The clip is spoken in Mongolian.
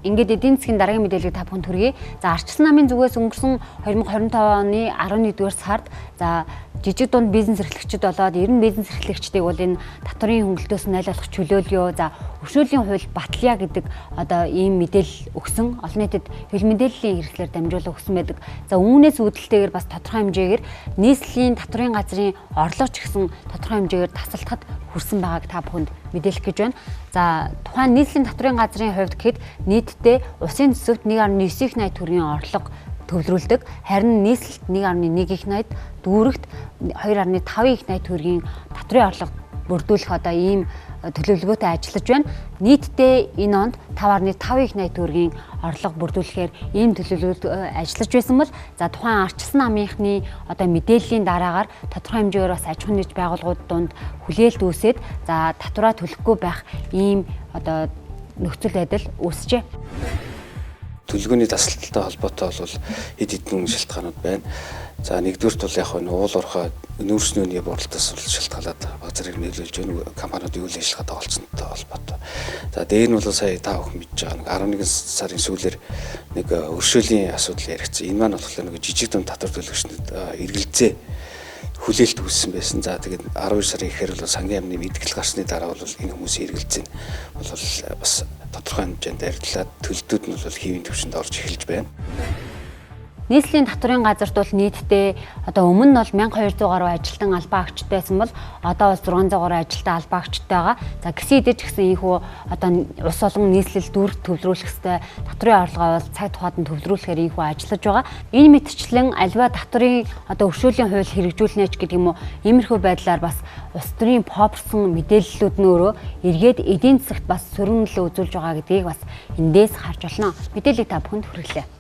Ингээд эдийн засгийн дараагийн мэдээллийг та бүхэнд хүргэе. За, Арчилсан намын зүгээс өнгөрсөн 2025 оны 11-р сард за жижиг дунд бизнес эрхлэгчид болоод 90 бизнес эрхлэгчдийг бол энэ татварын хөнгөлтөөс нь аль болох чөлөөлөё. За, өршөөлийн хууль батлая гэдэг одоо ийм мэдээлэл өгсөн. Олон нийтэд хэвлэл мэдээллийн хэрэгслээр дамжуулан өгсөн байдаг. За, үүнээс үүдэлтэйгээр бас тодорхой хэмжээгээр нийслэлийн татварын газрын орлого ч гэсэн тодорхой хэмжээгээр тасалтахад хүрсэн байгааг та бүхэнд мэдээлэх гэж байна. За, тухайн нийслэлийн татварын газрын хувьд гэхэд нийтдээ улсын төсөвт 1.9 их 80 төгрөгийн орлого төвлөрүүлдэг. Харин нийслэлт 1.1 их 80, дүүрэгт 2.5 их 80 төгрөгийн татварын орлого бүрдүүлэх одоо ийм төлөвлөгөөтэй ажиллаж байна. Нийтдээ энэ онд 5.5 их 80 төгрөгийн орлого бүрдүүлэхээр ийм төлөвлөгөөд ажиллаж байсан бол за тухайн Арчилсан намынхны одоо мэдээллийн дараагаар тодорхой хэмжээгээр бас аж ахуйн нэгж байгууллагууд дунд хүлээлт үүсээд за татвараа төлөхгүй байх ийм одоо нөхцөл байдал үүсжээ. Төлөвлөгөөний тасалталтай холбоотой бол хэд хэдэн шалтгаанууд байна. За, нэгдүгээрт бол яг нь уул уурхай нүүрсний үнийн буралтаас бол шалтгаалаад баг зэрэг нөлөөлж байна. Компаниудын үйл ажиллагаа тоглолцсонтой холбоотой. За, дээр нь бол сая та бүхэн мэдж байгаа нэг 11 сарын сүүлээр нэг өршөөлийн асуудал яригдсан. Энэ маань болохоор нэг жижиг дунд татвар төлөгчдөд эргэлзээ хүлээлт үүссэн байсан. За, тэгээд 12 сарын ихээр бол сангийн яамны мэдгэл гарсны дараа бол энэ хүмүүсийн эргэлзээ нь бол бас тодорхой хэмжээнд арилаад төлөлтүүд нь бол хэвийн түвшинд орж эхэлж байна. Нийслэлийн татварын газарт бол нийтдээ одоо өмнө нь бол 1200 гаруй ажилтан албан агчтай байсан бол одоо бол 600 гаруй ажилтан албан агчтай байгаа. За, гисэн хэдий ч гэсэн ийхүү одоо улс олон нийслэл дүүрэг төвлөрүүлэх ёстой татварын орлогоо бол цаг тухайд нь төвлөрүүлэхээр ийхүү ажиллаж байгаа. Энэ мэтчлэн альва татварын одоо өршөөлийн хууль хэрэгжүүлнэ ч гэдэг юм уу, иймэрхүү байдлаар бас улс төрийн попрсон мэдээллүүд нь өөрөө эргээд эдийн засагт бас сөрөг нөлөө үзүүлж байгаа гэдгийг бас эндээс харж болно. Мэдээллийг та бүхэнд хүргэлээ.